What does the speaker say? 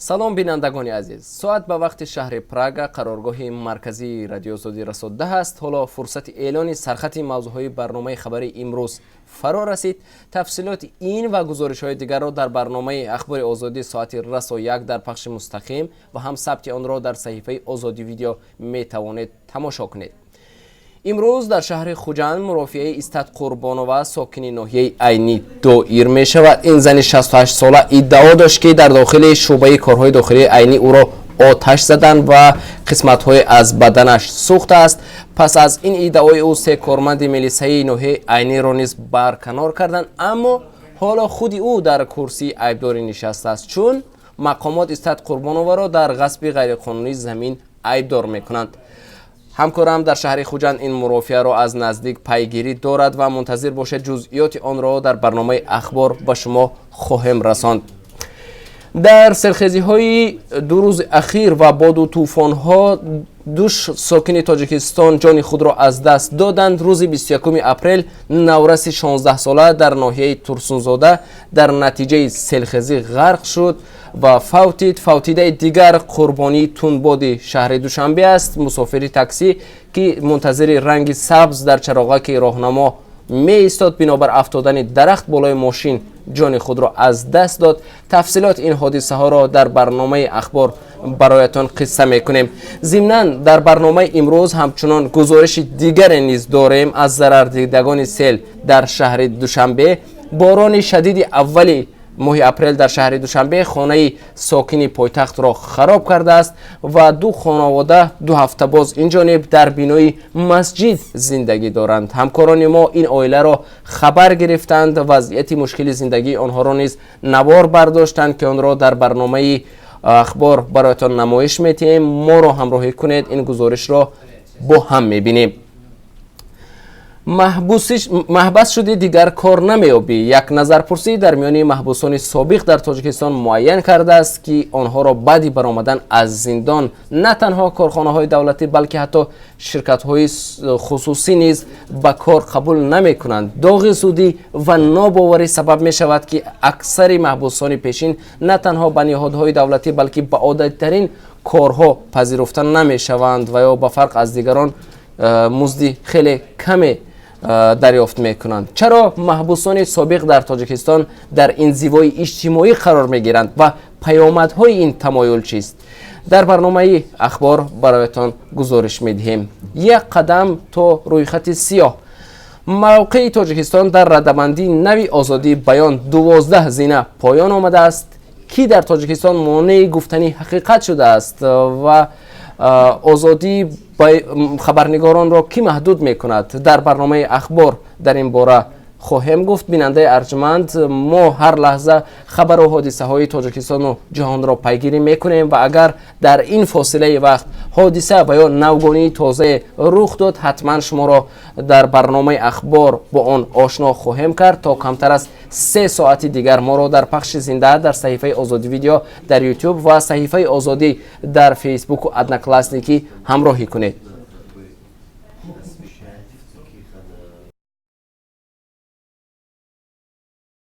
Салом, бинандагони азиз. Соат ба вақти шаҳри Прага, қароргоҳи марказии Радиои Озодӣ, расо 10 аст. Ҳоло фурсати эълони сархати мавзӯъҳои барномаи хабарии имрӯз фаро расид. Тафсилоти ин ва гузоришҳои дигарро дар барномаи Ахбори Озодӣ соати расо 1 дар пахши мустақим ва ҳам сабти онро дар саҳифаи Озодӣ Видео метавонед тамошо кунед. Имрӯз дар шаҳри Хуҷанд мурофиаи Истат Қурбонова, сокини ноҳияи Айнӣ, доир мешавад. Ин зани 68 сола иддао дошт, ки дар дохили шӯъбаи корҳои дохилии Айнӣ ӯро оташ заданд ва қисматҳое аз баданаш сӯхтааст. Пас аз ин иддаои ӯ се корманди милисаи ноҳияи Айниро низ барканор карданд, аммо ҳоло худи ӯ дар курсии айбдорӣ нишастааст, чун мақомот Истат Қурбонованро дар ғасби ғайриқонунии замин айбдор мекунанд. Ҳамкорам дар шаҳри Хуҷанд ин мурофиаро аз наздик пайгирӣ дорад ва мунтазир бошед, ҷузъиёти онро дар барномаи Ахбор ба шумо хоҳем расонд. Дар селхезиҳои 2 рӯзи ахир ва боду тӯфонҳо ду сокини Тоҷикистон ҷони худро аз даст доданд. Рӯзи 21 апрел навраси 16сола дар ноҳияи Турсунзода дар натиҷаи селхезӣ ғарқ шуд ва фавтид. Фавтидаи дигар қурбонии тунбоди шаҳри Душанбе аст. Мусофири таксӣ, ки мунтазири ранги сабз дар чароғаки роҳнамо меистод, бинобар афтодани дарахт болои мошин ҷони худро аз даст дод. Тафсилоти ин ҳодисаҳоро дар барномаи Ахбор бароятон қисса мекунем. Зимнан, дар барномаи имрӯз ҳамчунон гузориши дигаре низ дорем аз зарардидагони сел дар шаҳри Душанбе. Борони шадиди аввали моҳи апрел дар шаҳри Душанбе хонаи сокини пойтахтро хароб кардааст ва ду хонавода 2 ҳафта боз инҷониб дар бинои масҷид зиндагӣ доранд. Ҳамкорони мо ин оиларо хабар гирифтанд, вазъияти мушкили зиндагии онҳоро низ навор бардоштанд, ки онро дар барномаи Ахбор бароятон намоиш метиҳем. Моро ҳамроҳӣ кунед, ин гузоришро бо ҳам мебинем. Маҳбас шудӣ, дигар кор намеёбӣ. Як назарпурсӣ дар миёни маҳбусони собиқ дар Тоҷикистон муайян кардааст, ки онҳоро баъди баромадан аз зиндон на танҳо корхонаҳои давлатӣ, балки ҳатто ширкатҳои хусусӣ низ ба кор қабул намекунанд. Доғи судӣ ва нобоварӣ сабаб мешавад, ки аксари маҳбусони пешин на танҳо ба ниҳодҳои давлатӣ, балки ба оддитарин корҳо пазируфта намешаванд ва ё ба фарқ аз дигарон музди хеле каме дарёфт мекунанд. Чаро маҳбусони собиқ дар Тоҷикистон дар инзивои иҷтимоӣ қарор мегиранд ва паёмадҳои ин тамоюл чист? Дар барномаи Ахбор бароятон гузориш медиҳем. Як қадам то рӯйхати сиёҳ. Мавқеи Тоҷикистон дар радабандии нави озодии баён 12 зина поён омадааст. Кӣ дар Тоҷикистон монеи гуфтани ҳақиқат шудааст ва озодии хабарнигоронро кӣ маҳдуд мекунад? Дар барномаи Ахбор дар ин бора хоҳем гуфт. Бинандаи арҷманд, мо ҳар лаҳза хабару ҳодисаҳои Тоҷикистону ҷаҳонро пайгирӣ мекунем ва агар дар ин фосилаи вақт ҳодиса ва ё навгонии тозае рух дод, ҳатман шуморо дар барномаи Ахбор бо он ошно хоҳем кард. То камтар аз 3 соати дигар моро дар пахши зинда дар саҳифаи Озодӣ Видео дар Ютуб ва саҳифаи Озодӣ дар Фейсбуку Одноклассники ҳамроҳӣ кунед.